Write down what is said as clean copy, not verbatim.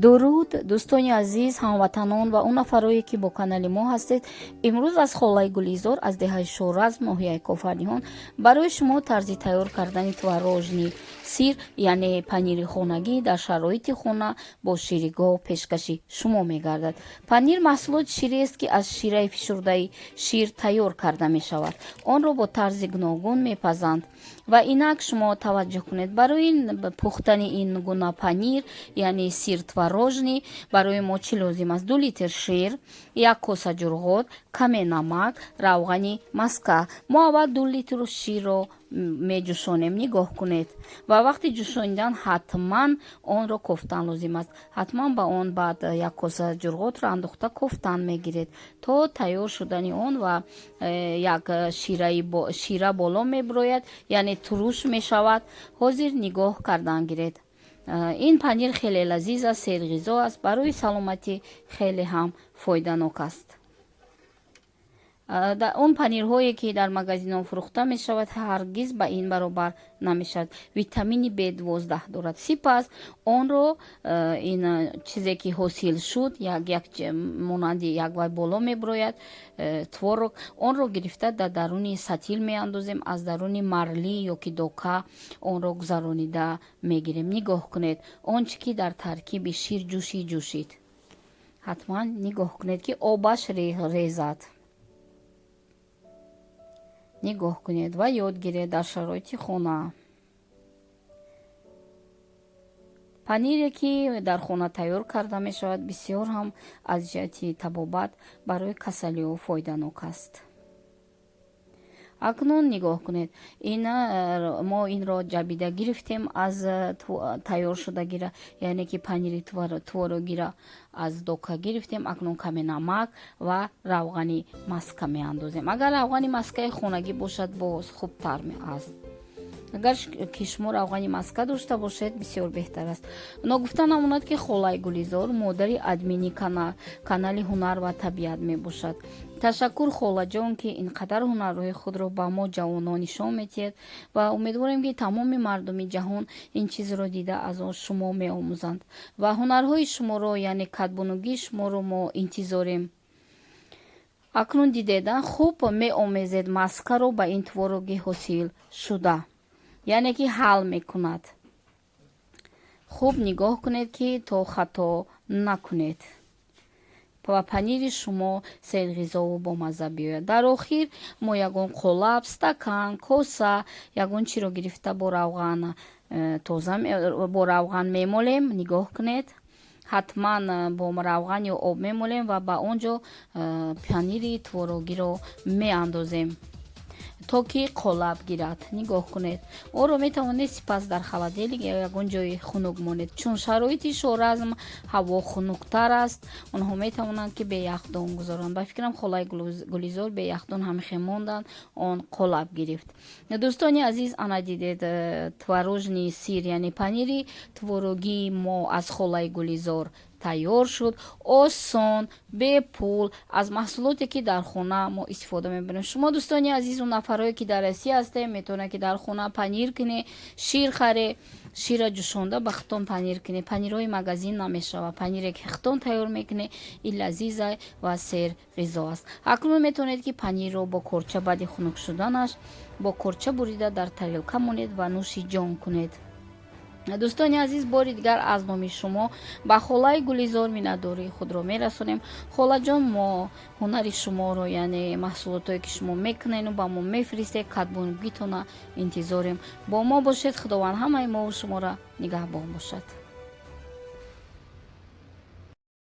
Дуруд, дӯстони азиз, ҳамватанон ва он нафарое, ки бо канали мо ҳастед. Имрӯз аз холаи Гулизор аз деҳаи Шоразм, ноҳияи Кофарниҳон, барои шумо тарзи тайёр кардани творожный сыр, яъне панири хонагӣ дар шароити хона бо шири гов пешкаши шумо мегардад. Панир маҳсулоти шириест, ки аз шираи фишурдаи шир тайёр карда мешавад. Онро бо тарзи гуногун мепазанд ва инак шумо таваҷҷӯҳ кунед: барои пухтани ин гуна панир, яъне сыр творожный, барои мо чӣ лозим аст? 2 литр шир, як коса ҷурғот, каме намак, равғани маска. Мо аввал 2 литру ширро меҷӯшонем. Нигоҳ кунед, ва вақти ҷӯшонидан ҳатман онро кофтан лозим аст. Ҳатман ба он баъд як коса ҷурғотро андохта, кофтан мегиред то тайёр шудани он ва як шира боло мебирояд, яъне туруш мешавад. Ҳозир нигоҳ кардан гиред. Ин панир хеле лазиз аст, серғизо аст, барои саломатӣ хеле ҳам фоиданок аст. Он панирҳое, ки дар магазинҳо фурӯхта мешавад, ҳаргиз ба ин баробар намешавад. Витамини B12 дорад. Сипас онро, ин чизе ки ҳосил шуд, як монанди як вай боло мебирояд, творог, онро гирифта дар даруни сатил меандозем. Аз даруни марли ё ки дока онро гузаронида мегирем. Нигоҳ кунед, он чӣ ки дар таркиби шир ҷӯшид, ҷӯшид. Ҳатман нигоҳ кунед, ки обаш резад. Нигоҳ кунед ва ёд гиред дар шароити хона. Панире, ки дар хона тайёр карда мешавад, бисёр ҳам аз ҷиҳати табобат барои касалиҳо фоиданок аст. Акнун нигоҳ кунед, ин мо инро ҷабида гирифтем аз тайёр шудагира, яъне ки панири творогира аз дока гирифтем. Акнун каме намак ва равғани маска меандозем. Агар равғани маскаи хонагӣ бошад, боз хубтар аст. Агар ки шумо равғани маска дошта бошед, бисёр беҳтар аст. Ногуфта намонад, ки холаи Гулизор модари админи канали «Ҳунар ва табиат» мебошад. Ташаккур, холаҷон, ки ин қадар ҳунарҳои худро ба мо, ҷавонон, нишон медиҳед ва умедворем, ки тамоми мардуми ҷаҳон ин чизро дида, аз он шумо меомӯзанд ва ҳунарҳои шуморо, яъне кадбонугии шуморо мо интизорем. Акнун дидеда, хуб меомезед маскаро ба ин твороги ҳосил шуда, яъне ки ҳал мекунад. Хуб нигоҳ кунед, ки то хато накунед ва панири шумо серғизову бомазза биёяд. Дар охир мо ягон қолаб, стакан, коса, ягон чиро гирифта, бо равған тоза, бо равған мемолем. Нигоҳ кунед, ҳатман бо равған ё об мемолем ва ба он ҷо панири творогиро меандозем, то ки қолаб гирад. Нигоҳ кунед, онро метавонед сипас дар холодильник ё ягон ҷои хунук монед. Чун шароити Шоразм ҳаво хунуктар аст, онҳо метавонанд, ки бе яхдон гузоранд. Ба фикрам, холаи Гулизор бе яхдон ҳамихе монданд, он қолаб гирифт. Дӯстони азиз, ана дидед, творожный сыр, яъне панири творогии мо аз холаи Гулизор тайёр шуд. Осон, бепул, аз маҳсулоте, ки дар хона мо истифода мебарем. Шумо, дӯстони азизу нафарое, ки дар Россия ҳастем, метавонед, ки дар хона панир кунед. Шир харе, шира ҷӯшонда, ба худтон панир кунед. Панирҳои магазин намешавад. Панире, ки худтон тайёр мекунед, ин лазиза ва серғизо аст. Акнун метавонед, ки панирро бо корча, баъди хунук шуданаш бо корча бурида, дар тарелка монед ва нӯши ҷон кунед. Дӯстони азиз, бори дигар аз номи шумо ба холаи Гулизор миннатдории худро мерасонем. Холаҷон, мо ҳунари шуморо, яъне маҳсулотое, ки шумо мекунену ба мо мефиристед, кадбонугитона интизорем. Бо мо бошед. Худованд ҳамаи мову шуморо нигаҳбон бошад.